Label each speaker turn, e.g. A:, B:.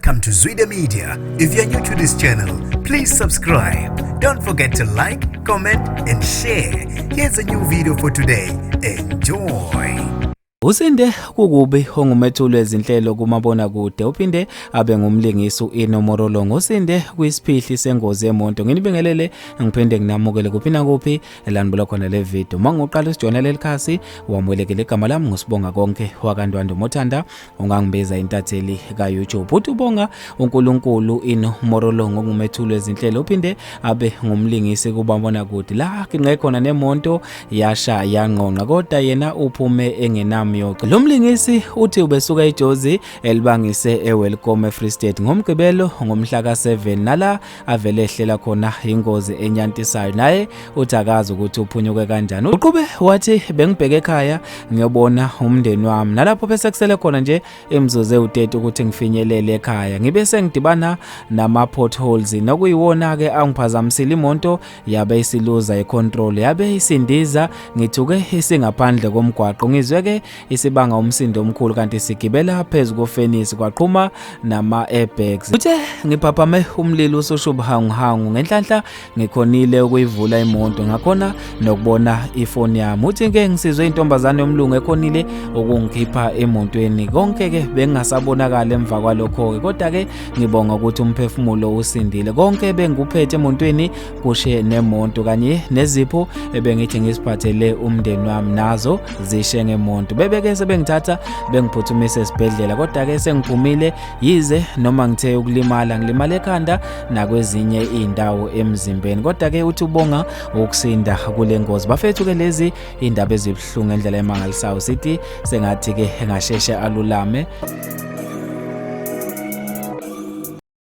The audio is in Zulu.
A: Welcome to Zwida Media. If you're new to this channel, please subscribe. Don't forget to like, comment, and share. Here's a new video for today. Enjoy.
B: Usinde kukubi ongumethuli wezinhlelo kumabonakude uphinde abe ngumlingisi u-Ino Morolong usinde kwisiphihli sengozi yemoto. Nginibingelele ngiphinde nginamukele kuphi nakuphi la nibuka khona le video. Uma ngiqala usijoyina leli khasi wamukelekile, igama lami nguSibonga Konke wakaNdwandwe, mothanda ungangibiza intatheli ka-YouTube. Uthi ubonga uNkulunkulu Ino Morolong ongumethuli wezinhlelo uphinde abe ngumlingisi kumabonakude la kinqe khona nemonto yasha yangqongqa, kodwa yena uphume engenamyoco. Lo mlingisi uthi ubesuka eJozi elibangise eWelkom eFree State ngoMgqibelo ngomhla ka-7, nala avele ehlela khona ingozi enyantisayo. Naye uthi akazi ukuthi uphunyuke kanjani. Uqhube wathi, "Bengibheke ekhaya ngiyobona umndeni wami, nalapho bese kusele khona nje imizuzu ewu-30 ukuthi ngifinyelele ekhaya, ngibe sengidibana nama-potholes nokuyiwona-ke angiphazamisile. Imoto yabe isiluza icontrol, yabe isindiza. Ngithuke isingaphandle komgwaqo, ngizwe-ke isibanga umsindo omkhulu kanti sigibela phezu kofenisi, kwaqhuma nama-airbags." Uthe, "Ngiphaphame umlilo usushubuhanguhangu. Ngenhlanhla ngikhonile ukuyivula imoto, ngakhona nokubona ifoni yami." Uthi-ke, "Ngisizwe intombazane yomlungu ekhonile ukungikhipha emotweni. Konke-ke bengingasabonakala emva kwalokho-ke, kodwa-ke ngibonga ukuthi umphefumulo usindile. Konke bengikuphethe emontweni kushe nemonto, kanye nezipho ebengithi ngisiphathele umndeni wami nazo zishe ngemonto. Bebeke sebengithatha bengiphuthumisa esibhedlela, kodwa-ke sengiphumile, yize noma ngithe ukulimala, ngilimala ekhanda nakwezinye iy'ndawo emzimbeni." Kodwa-ke uthi ubonga ukusinda kule ngozi. Bafethu-ke, lezi iy'ndaba ezibuhlungu ngendlela emangalisayo. Sithi sengathi-ke engasheshe alulame.